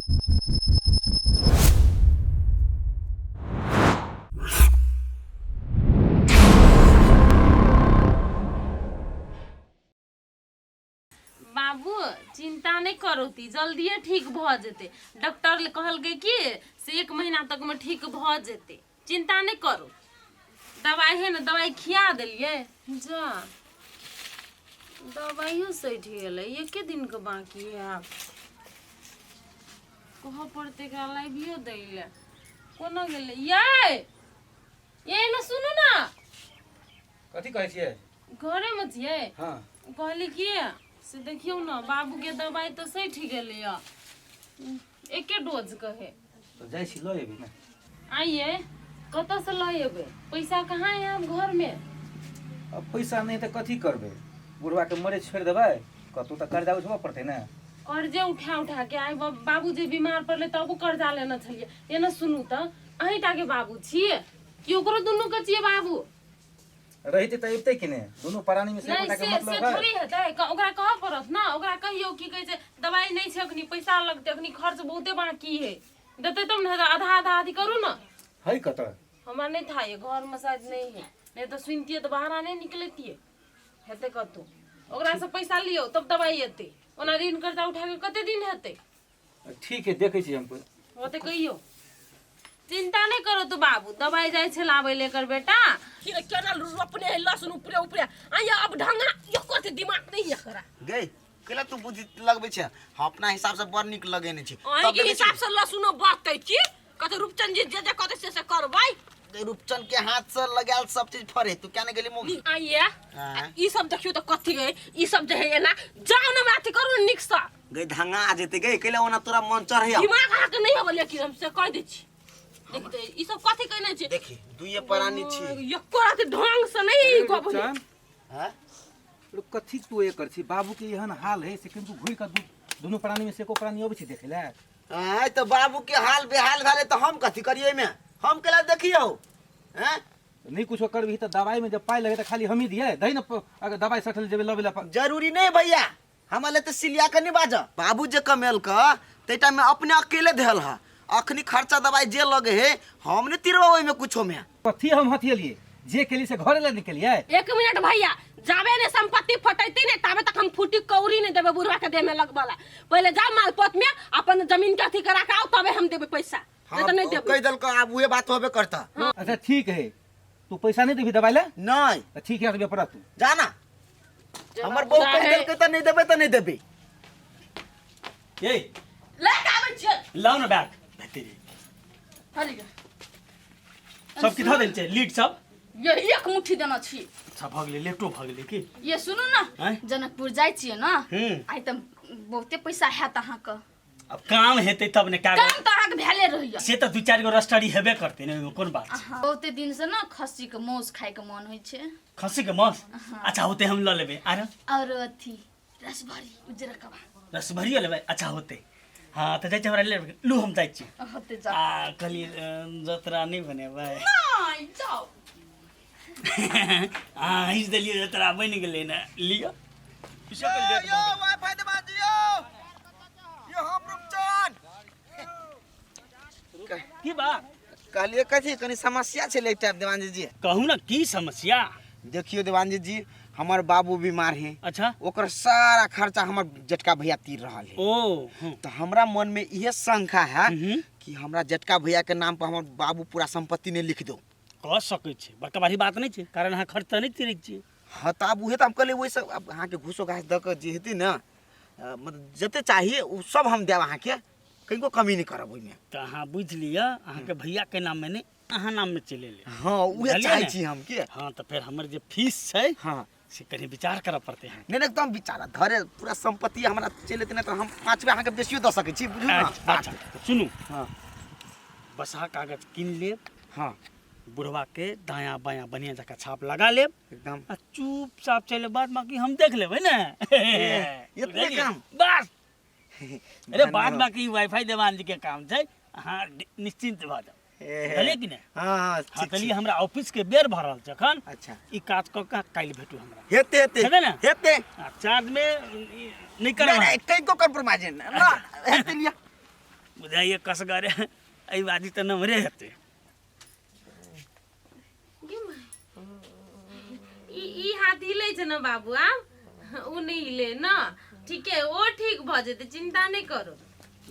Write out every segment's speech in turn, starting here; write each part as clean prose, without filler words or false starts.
बाबू चिंता नहि करू ती जल्दिए ठीक भऽ जेतै डॉक्टर कहलकै कि से एक महीना तकमे ठीक भऽ जेतै चिंता नहि करू दबाइ है ने दबाइ खिया देलियै जा दबाइयो सठि गेलै एके दिनके बाकी है आब कहऽ पड़तै एकरा लाबियो दै लए कोना गेलै यै ये ने सुनू ना कथी कहै छियै घरेमे छियै हँ कहली कि से देखियौ ने बाबूके दबाइ तऽ सठि गेलैए एके डोज कहे तऽ जाइ छी लऽ एबै ने आइए कतऽसँ लऽ एबै पैसा कहाँ है आब घरमे अब पैसा नहि तऽ कथी करबै बुढ़बाके मरे छोड़ि देबै कतहु तऽ कर्जा उठबऽ पड़तै ने कर्जे उठा उठा के आइ बाबू जे बीमार पड़लै तबो कर्जा लेने छलियै एना सुनू तऽ अहीं टाके बाबू छियै कि ओकरो दुनू के छियै बाबू रहितै तऽ अबितै कि नहि दुनू प्राणीमे से नहि एकोटाके से से मतलब है थोड़ी हेतै ओकरा कहऽ पड़त ने ओकरा कहियौ की कहै छै दवाइ नहि छै अखनी पैसा लगतै अखनी खर्च बहुते बाकी है देतै तब ने आधा आधा अथी करू ने है कतऽ हमरा नहि था ये घरमे शायद नहि है नहि तऽ सुनतियै तऽ बाहर नहि निकलतियै हेतै कतहु ओकरासँ पैसा लियौ तब दवाइ एतै ओना ऋण कर्जा उठा कऽ कते दिन हेतै ठीक है देखै छी हम ओते कहियौ चिंता नहि करो तू बाबू दवाइ जाइ छै लाबै ले एकर बेटा कि केना रोपने है लहसुन ऊपरे ऊपरे आया अब ढंगा एको से दिमाग नहीं है करा गई केला तू बुद्धि लगबै छै हम अपना हिसाब से बड़ नीक लगेने छी अहीं तब के देखै हिसाब से लहसुनो बढ़तै की कते रूपचंद जी जे जे कहते से से करबै छी, रूपचंद के हाथ से लगायल सब चीज फरे तू क्या नहीं गेली मुगी आइए हाँ। ई सब देखियो तो कथी है ई सब जे है एना जाओ ना अथी करू ने नीक से गई धंगा आ जेते गई केला ओना तोरा मन चढ़े दिमाग अहाँके नहीं होबे लेकिन हम से कह दै छी देखते ई सब कथी कहने छी देखी दुइये प्राणी छी एको रात ढंग से नहीं गप होले हैं रो कथी तू ये कर छी बाबू के एहन हाल है से किन्तु घुरि कऽ दुनू प्राणी में से एको प्राणी अबै छै देखै लए आय तो बाबू के हाल बेहाल भेले तो हम कथी करिए में हम केला देखियो हैं नहीं कुछो करबही तऽ दवाई में जब पाइ लगे तऽ खाली हमही दिए दही ने अगर दवाई सठल जेबै लबै लए जरूरी नहीं भैया हमरा ले तऽ सिलिया के नहीं बाज बाबू जे कमेल क तै टाइम में अपने अकेले धल हा अखनी खर्चा दवाई जे लगे है हम नहीं तिरवा ओहि में कुछो में कथी हम हथियलिए जे केली से घरे लए निकलिए एक मिनट भैया जाबे ने संपत्ति फटैती ने ताबे तक हम फूटी कौड़ी नहीं देबे बुढ़वा के देह में लगबला पहले जाओ मालपोत में अपन जमीन के अथी करा के आओ तबे हम देबे पैसा नहीं तो नहीं देबे कह दल आब उहे बात होबे करता अच्छा ठीक है तू पैसा नहीं देबी दवाई ला नहीं तऽ ठीक है रुपया पड़ा तू जाना हमर बहू कहि देलकै तऽ नहि देबै तऽ नहि देबै ये ले के आबै छियै लाउ ने बैग भतीजी हरि गे। सब की धऽ देल छै लीड सब ये एक मुट्ठी देना छी अच्छा भऽ गेलै लेटो भऽ गेलै की ये सुनू ने आँय? जनकपुर जाइ छियै ने हूँ। आइ तऽ बहुते पैसा हैत अहाँके अब काम हेतै तब ने कागज काम तऽ अहाँके भेले रहैया से तऽ दू चारि गो रस्टरी हेबे करतै ने ओहिमे कोन बात छै अहाँ बहुते दिन से ने खस्सी के मांस खाय के मन होइ छै खस्सी के मांस अच्छा होतै हम लऽ लेबै आरो और अथी रसभरी उजरा कबा रसभरियो लेबै अच्छा होतै हँ तऽ जाइ छी हमरा लेबै लू हम जाइ छी होते जाओ आ कहलियै जतरा नहि बनेबै नहि जाओ हँ हँसि देलियै जतरा बनि गेलै ने लिअ यो वाईफाई दबा दियो यो हम रूपचंद की बात कहलिए कथी कनी समस्या छलै एकटा देवानजी जी कहू ने की समस्या देखियो देवानजी जी हमर बाबू बीमार है अच्छा ओकर सारा खर्चा हमर जेटका भैया तीर रहल है ओ हूँ तो हमरा मन में इहे शंका है हम्म। कि हमरा जेटका भैया के नाम पर हमर बाबू पूरा संपत्ति नहीं लिख दो कऽ सकै छै बड़का भारी बात नहि छै कारण अहाँ खर्च तऽ नहि तीरै छियै हाँ तऽ आब उहे तऽ हम कहलियै ओहिसँ आब अहाँके घूसो घास दऽ कऽ जे हेतै ने मतलब जते चाहिए ओ सब हम देब अहाँके कनिको कमी नहि करब ओहिमे तऽ अहाँ बुझि लिअ अहाँके भैयाके नाममे नहि अहाँ नाममे चलि एलै हँ उहे बुझलियै चाहै ने? छी हम के हँ तऽ फेर हमर जे फीस छै हँ से कनि विचार करऽ पड़तै अहाँके नहि नहि एकदम विचार धरे पूरा सम्पत्ति हमरा चलि एतै ने तऽ हम 5 रुपया अहाँके बेसियो दऽ सकै छी बुझू ने अच्छा अच्छा तऽ सुनू हँ बसहा कागज कीन लेब हँ बुढ़वा के दायाँ बायाँ बढ़िया जकाँ छाप लगा लेब एकदम आ चुपचाप चलि बाद बाकी हम देख लेबै ने एतने बुझलियै? काम? बस अरे बाद बाकी वाईफाई देवान जी के काम छै अहाँ निश्चिन्त भऽ जाउ बुझलियै कि नहि हाँ हाँ हाँ ठीक तऽ छै। हमरा ऑफिस के बेर भऽ रहल छै एखन अच्छा ई काज कऽ कऽ काल्हि भेटू हमरा हेतै हेतै हेतै ने? हेतै आ चार्ज में ई नहि करब नहीं अहाँ। नहीं कहीं को कम्प्रोमाइज नहीं ना हेतै लिया बुझाइए कसगरे एहि बाजी तऽ नमरे हेतै। ई ई हाथ हिलै छै ने बाबू, आब ओ नहि हिले ने, ठीके ओ ठीक भऽ जेतै, चिंता नहि करू।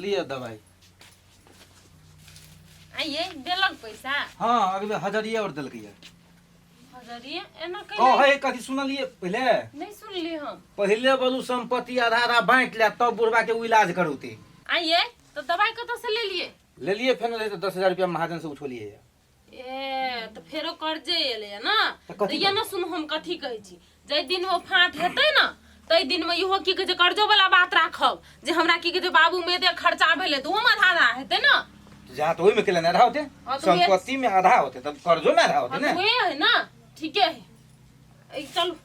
लिअ दवाई। आइए देलक पैसा? हाँ, अगले हजरिए और देलकै। हजरिए एना कह कैला? है कथी सुनलिए पहिले? नहीं सुनली हम। पहिले बोलू संपत्ति आधा आधा बांटि ले तब बुढ़वा के उ इलाज करौते। आइए तो दवाई कतऽ से लेलिए? लेलिए फेर रहै तऽ 10,000 रुपया महाजन से उठौलिए। ए तऽ फेरो कर्जे एलै ने। तऽ कथी? तऽ ये ने सुनू, हम कथी कहै छी, जाहि दिन ओ फाँट हेतै ने ताहि दिन मे इहो की कहै छै कर्जो वाला बात राखब जे हमरा की कहै छै बाबू मे एते खर्चा भेलै तऽ ओहोमे आधा आधा हेतै ने। जहाँ तऽ ओहिमे केला ने आधा होते। हाँ, तऽ उहे- संपत्ति में आधा होते तब कर्जो में आधा होते हाँ, ने। तऽ उहे है ने, ठीके है। ए, चलू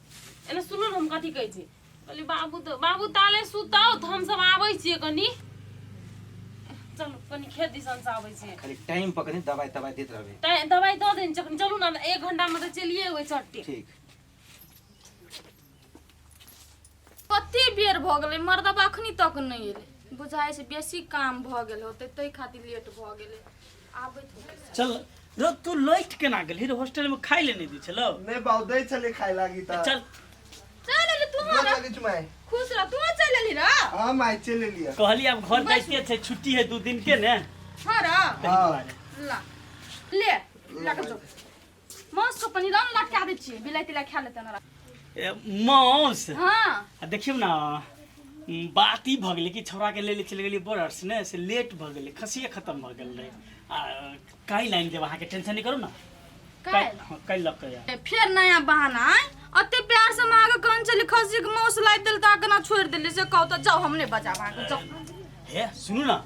एने सुनू ने, हम कथी कहै छी, कहली बाबू तऽ बाबू ताले सुताउ तऽ हमसब आबै छियै कनी, चलू कनी खेत दिसन से आबै छियै। खाली टाइम पर कनी दवाई तवाई दैत रहबै। दवाई दऽ देने छै, चलू ने 1 घंटा मे तऽ चलिए एबै चट्टे। ठीक। कते बेर भऽ गेलै, मर्दबा अखनी तक नहि एलै। बुझाइ छै बेसी काम भऽ गेल होतै ताहि खातिर लेट भऽ गेलै, आबैत होतै। चल रो, तू लैट केना गेलही रे? हॉस्टल में खाइ ले नहि दै छलौ? नहि बाउ, दै छलै खाय लागी तऽ। चल। चल एली तू? गोर लगै छी माय। खुश रह। तू चलि एली र? हाँ माय, चलि एलियै। कहली आब घर जाइते छै, छुट्टी है 2 दिन के ने। हाँ र। ताहि दुआरे। ला ले लऽ जो मांस के पनीर आन, लटका दै छियै, बिलाइ तिलाइ खा लेतै ना। ए, मांस? हाँ। आ देखियौ ने, बात ई भऽ गेलै कि छौड़ाके ले ले चलि गेलियै बॉर्डर ने, से लेट भऽ गेलै, खसिए खतम भऽ गेल रहै। आ काल्हि आनि देब अहाँके, टेंशन नहि करू ने। काल्हि? हँ, काल्हि लऽ कऽ आयब। ए, फेर नया बहाना आय। अते प्यार से हम अहाँके कहने छली खस्सी के मांस लाबि देल तऽ अहाँ केना छोड़ि देली से कहू तऽ। जाउ, हम नहि बजाब अहाँके, जाउ। हे सुनू ने।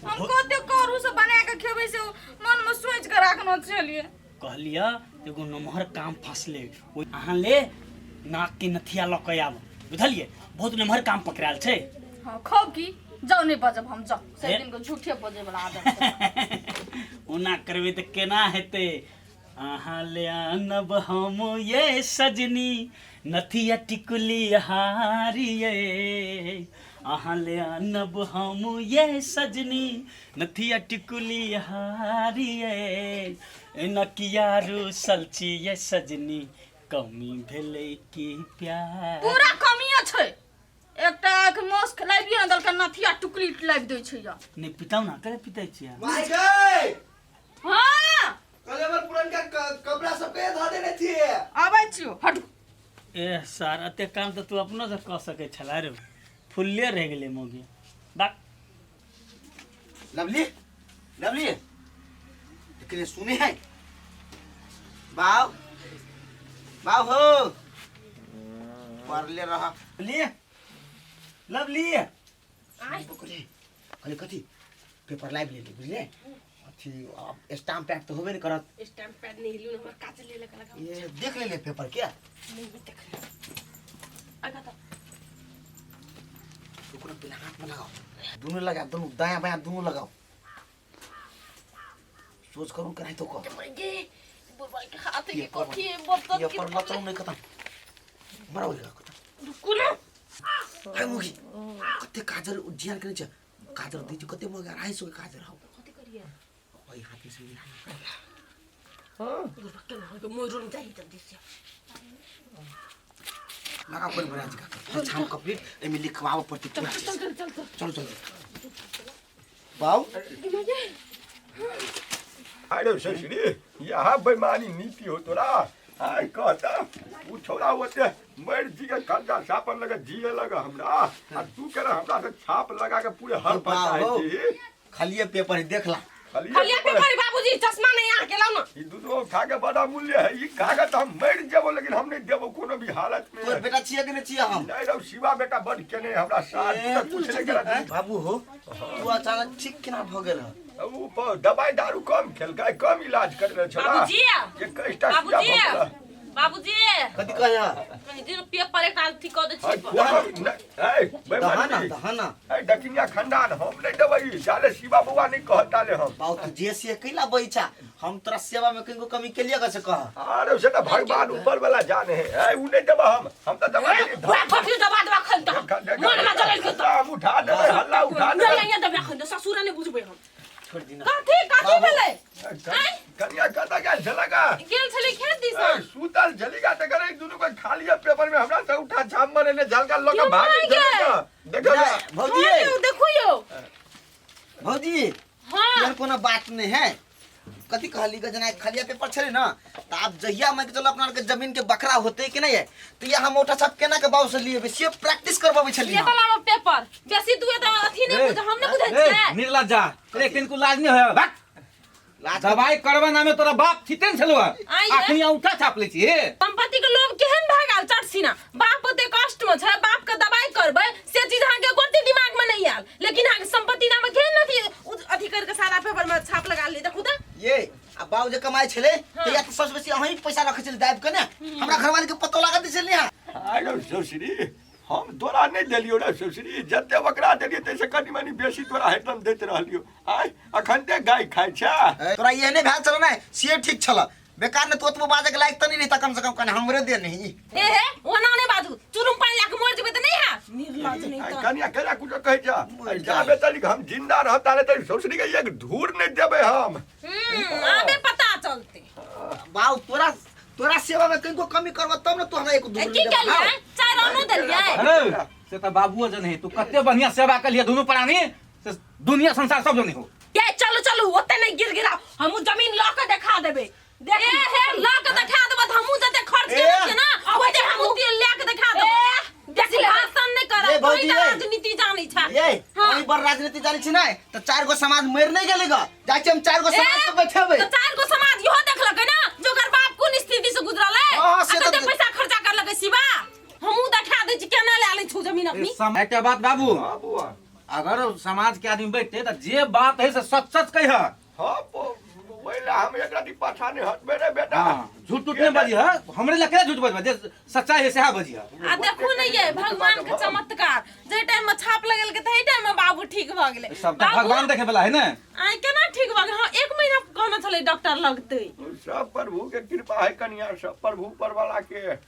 हम कते करू से बना के खेबै से मन में सोचि के राखने छलियै। कहलियै एगो नमहर काम फंसले, ओहि अहाँ ले नाक के नथिया लऽ कऽ आयब, बुझलियै? बहुत नमहर काम पकड़ायल छै। हाँ खाउ की, जाउ, नहि बजब हम, जाउ। सब हे। दिन के झूठे बजै वाला आदत छै। ओना करबै तऽ केना हेतै? अहाँ ले आनब हम ये सजनी नथिया टिकुली हारिये, अहाँ ले आनब हम ये सजनी नथिया टिकुली हारिये, एना किया रूसल छी ये सजनी, कमी भेलै की प्यार? पूरा कमिए छै, एकटा एक मास्क लाबिए ने देलकै, नथिया टुकली लाबि दै छै या। नहि पिताउ ना, करे पितै छियै। माय गै। हाँ। कहले हमर पुरनका कपड़ा सब के धऽ देने छियै। आबै छियौ, हटू। ए सर, एते काम तऽ तू अपनो से कऽ सकै छला रे, फुल्ले रहि गेलै मौगी बा। लवली, लवली, लेकिन सुने है बाव बाव हो पढ़ले रह। Lovely, lovely. कहले कहले कथी पेपर लाइव ले ले, बुझले? अथी अब स्टाम्प पैड तऽ होबे नहि करत। स्टैम्प पैड नहीं लियो, हमर काज ले लगा लगा। ये देख ले ले पेपर क्या? नहीं देख आगा तो। रुको ना, पहले हाथ में लगाओ, दोनों लगा, दोनों दायां बायां दोनों लगाओ। सोच करूं कराई तो को ये बुढ़वा के हाथ ये के पर कथी है बर्तन ये के पर लचौ नहीं खत्म मराओ लगा खत्म। रुकू ना। हाय मुगी, कते काजर जियान करे छ, काजर दै छ, कते मगा 250 के काजर हौ। कथी करिए? ओइ हाथ में से बुढ़वा के ना के मोर जाई जल्दी से। लगा कोई बना का छाम कंप्लीट, एमे लिखवाओ पड़ती पूरा। चल चल चल चल। चलो चलो बाऊ। अरे ससुरी, यहाँ बेईमानी नीति हो तोरा। आय कहता उ छोरा होते मर जी के कर्जा सापन लगे जिए लगे हमरा, आ तू के हमरा से छाप लगा के पूरे हर बाऊ, पता है। खालिए पेपर है, देख ला। खलिया पेपर बाबूजी, चश्मा नहीं आके लाओ ना। ई दूधो खा के बड़ा मूल्य है ई कागज, हम मर जेबो लेकिन हम नहीं देबो कोनो भी हालत में। तोर बेटा छिए कि नहीं छिए हम? नहीं रहो शिवा बेटा बड़ केने हमरा साथ तक कुछ नहीं करा। बाबू हो, तू अचानक ठीक केना भ गेल ह? उ दवाई दारू कम खेलकै, कम इलाज करले छला। बाबूजी। 21 टा बाबूजी। सुइया भऽ गेला। बाबूजी कथी कहै कनी दिन पेपर एक अथी कऽ दै अरे छी कोनो नहि- ए, दहना बेईमानी। दहना ए, दक्षिणिया खंडान हम नहीं देबै जाले शिवा बउआ नहीं कहता ले हम बाबू तू जे से कैला बैठा हम तोरा सेवा में कहीं कमी के लिए कैसे कह अरे से तो भगवान ऊपर वाला जाने है ए, उ नहीं देबै हम हम तो दबा देली वएह फटली दबा दबा खन तऽ मन में जलल के तऽ हम उठा देबै हल्ला उठा नहीं देबै यहाँ दबा खन ससुरा नहीं बुझबै हम छोड़ दिना कथी कथी भेलै कनिया कतऽ गेल छलै गा गेल छलै खेत ए, दिसन सुतल छली गा तऽ करे दुनू के खाली पेपर में हमरा से उठा छाप मरेने झलका लऽ के भाग क्यों गेल भागि गा देखो नहीं, ना। भौजी हाँ यौ देखू यौ भौजी हाँ एहन कोनो बात नहीं है कथी कहली ग जेना खलिया पेपर छलै ना तऽ आब जहिया मान के चलो अपना आरके जमीन के बकरा होते कि नहीं है तो ये हम औठा छाप केना के बाबू से लिए से प्रैक्टिस करबाबै छलियै ये हम। वाला पेपर बेसी तू तऽ अथी नहि बुझ हम नहि बुझै ए, छियै निर्लज्ज जा रे किनको लाज नहीं होय भाग लाज दवाई करबा नामे तोरा बाप छिते ने छलौ आइए। अखनी औठा छाप लै छी संपत्ति के लोभ केहन भए गेल चटसीना बाप ओते कष्ट में छै बाप के दवाई करबै से चीज अहाँके गोटी दिमाग में नहीं आयल लेकिन अहाँके संपत्ति नाम केहन अथी अथी करके सारा पेपर में छाप लगा ले देखू तऽ ये आ बाबू जे कमाइ छलै तऽ या तऽ सबसँ बेसी अहीं पैसा रखै छलै दाबि के ने हमरा घरवाली के पतो लागत छलै यहाँ आगे ससुरी हम तोरा नहि देलियौ रे ससुरी जते ओकरा देलियै ताहिसँ कनि मनि बेसी तोरा हरदम दैत रहलियौ आँय अखन ते गाय खाइ छै तोरा एहने भेल छल ने से ठीक छल बेकार ने तू ओतबो बाजै के लायक तऽ नहि रहिता कम से कम कने हमरे दे नहीं ए हे ओना नहि बाजू चुरुम पानि लए कऽ मरि जेबै तऽ नहि हैत निर्लज नहि आँय, तऽ कनिया केना कुछो कहै छै जाबे तलिक हम जिंदा रहब ताले तक ससुरी के एक धूर नहि देबै हम आबे पता चलते बाबू तोरा तोरा सेवा में कनिको कमी करबो तब ने तू हमरा एक ए, दूर की केलियै चाय रानो देलियै अरे से तऽ बाबुओ जने तू कते बढ़िया सेवा कलिए दुनू प्राणी से दुनिया संसार सब जने हो ये चलू चलू ओते नहीं गिर गिराओ हमू जमीन लऽ के देखा देबै देख ए हे लऽ के देखा देबो तऽ हमहूँ जते खर्च ए। केने छियै ना ओते हमहूँ तेल लए के देखा देबो देख बेसी लेबै। भाषण नहि ए, करब भौजी, तोही तऽ ए। राजनीति जानै छह ये हाँ। अही बड़ राजनीति जानै छी नै तऽ चारि गो समाज मरि नहि गेलै ग जाइ छी हम चारि गो समाज के बैठेबै तऽ चारि गो समाज इहो देखलकै ना जे ओकर बाप कोन स्थिति से गुजरल है हाँ, से आ तऽ- कते पैसा खर्चा करलकै शिवा हमहूँ देखा दै छी केना लए लै छौ जमीन अपनी एकटा बात बाबू हाँ बौआ अगर समाज के आदमी बैठते तऽ जे बात है से सच सच कह हाँ ओहि लए हम एकरा दी पाछा नहि हटबै रे बेटा हाँ झूठ उठ नहीं बजी है हमरे लगे झूठ बजबा जे सच्चाई है सेहा बजी है आ देखू ने ये भगवान के चमत्कार जे टाइम में छाप लगेलकै तही टाइम में बाबू ठीक भऽ गेलै सब तऽ भगवान देखे वाला है ने आइ केना ठीक भऽ गेलै हाँ एक महीना कहने छलै डॉक्टर लगतै सब प्रभु के कृपा है कनिया सब प्रभु पर वाला के।